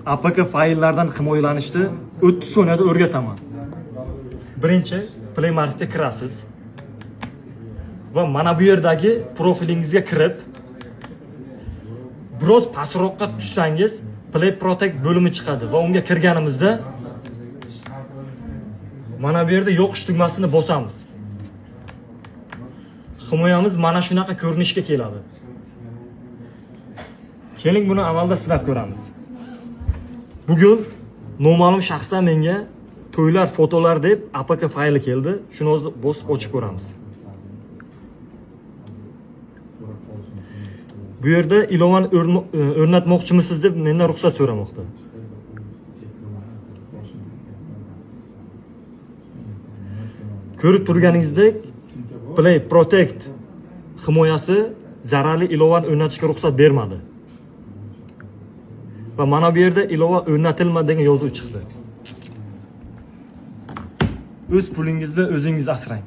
APK fayllardan himoyalanishni 30 soniyada o'rgataman. Birinchi Play Marketga kirasiz va mana bu yerdagi profilingizga kirib, biroz pastroqqa tushsangiz, Play Protect bo'limi chiqadi va unga kirganimizda mana bu yerda yoqish tugmasini bosamiz. Himoyamiz mana shunaqa ko'rinishga keladi. Keling, buni amalda sinab ko'ramiz. Bugun noma'lum shaxsdan menga to'ylar fotolar deb APK fayli keldi. Shuni o'zi bosib ochib ko'ramiz. Bu yerda ilovani o'rnatmoqchimisiz deb mendan ruxsat so'ramoqda. Ko'rib turganingizdek, Play Protect himoyasi zararli ilovani o'rnatishga ruxsat bermadi. Va mana bu yerda ilova o'rnatilmadi degan yozuv chiqdi. O'z pulingizni o'zingiz asrang.